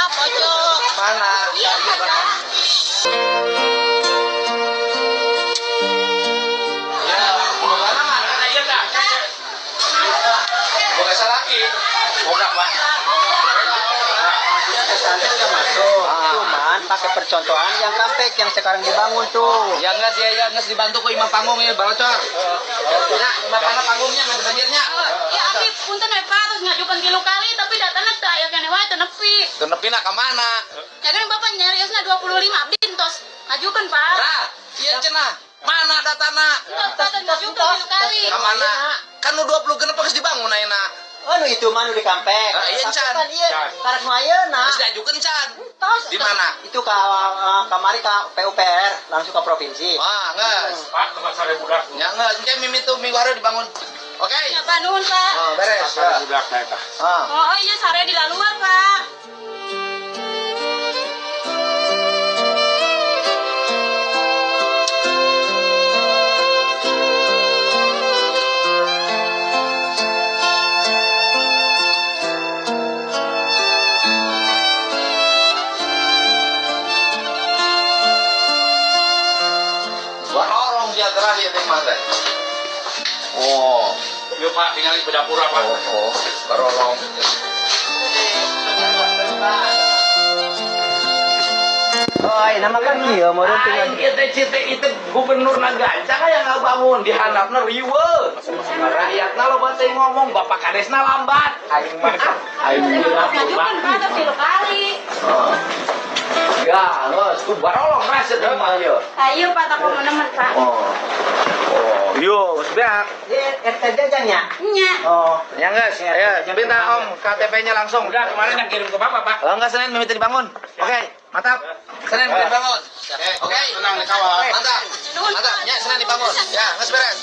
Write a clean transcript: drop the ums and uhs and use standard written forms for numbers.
Pak, pojok. Mana? Iya, Pak. Ya, mana mana? Iya dah. Bukan salah lagi. Boga, Pak. Santai udah masuk, Ah. cuman pakai percontohan yang kampek yang sekarang dibangun tuh. Ya enggak sih, ya enggak dibantu ku imah panggung ya, balocor. Ya, imah mana panggungnya nggak ada banjirnya. Ya abdi punten we Pak, terus ngajukan tilu kali tapi datana teu aya keneh wae teu nepi. Tuh nepi na ka mana? Ya kan Bapak nyariosna 25 abdi entos ngajukeun Pak. Nah, iya cenah. Mana datana? Entos Pak teu ngajukeun tilu kali. Ka mana? Kan nu 20 genep geus dibangun ayeuna. Anu itu mah nu di kampek. Ah, iya, Tapi Chan. kan iya, karek nu ayeuna. Geus diajukeun can. Tos. Di mana? Itu ke kamari ke PUPR langsung ke provinsi. Wah, geus. Pak, tempat sare budak. Ya geus, engke mimi tuh minggu hari dibangun. Oke. Ya Pak nuhun Pak. Oh, beres. Sare budak saya tah. Ah. Oh iya sare di laluar Pak. Barorong dia terakhir teh mah teh. Oh. Yuk, Pak, tinggal di dapur Pak. Oh, oh, barorong. Oh, iya nama kan ieu meureun tinggal Aing teh cite itu gubernur gancang aya ngabangun di handapna riweuh. Rakyatna loba teh ngomong bapak kadesna lambat. Aing mah aing Terus ngajukeun Pak terus tilu kali. Oh. Ya, geus tuh barolong rasa teh mah ieu. Ayo Pak tak teman Pak. Oh. Oh, yo, geus beak. Iya, RT jajannya. Nya. Oh, Ya geus, ayo minta Om KTP-nya langsung. Udah kemarin yang kirim ke Bapak, Pak. Kalau enggak Senin minta dibangun. Oke, mantap. Senin minta dibangun. Oke, Tenang dikawal. mantap. Nuhun Mantap, Pak. ya Senin dibangun. Ya, geus beres.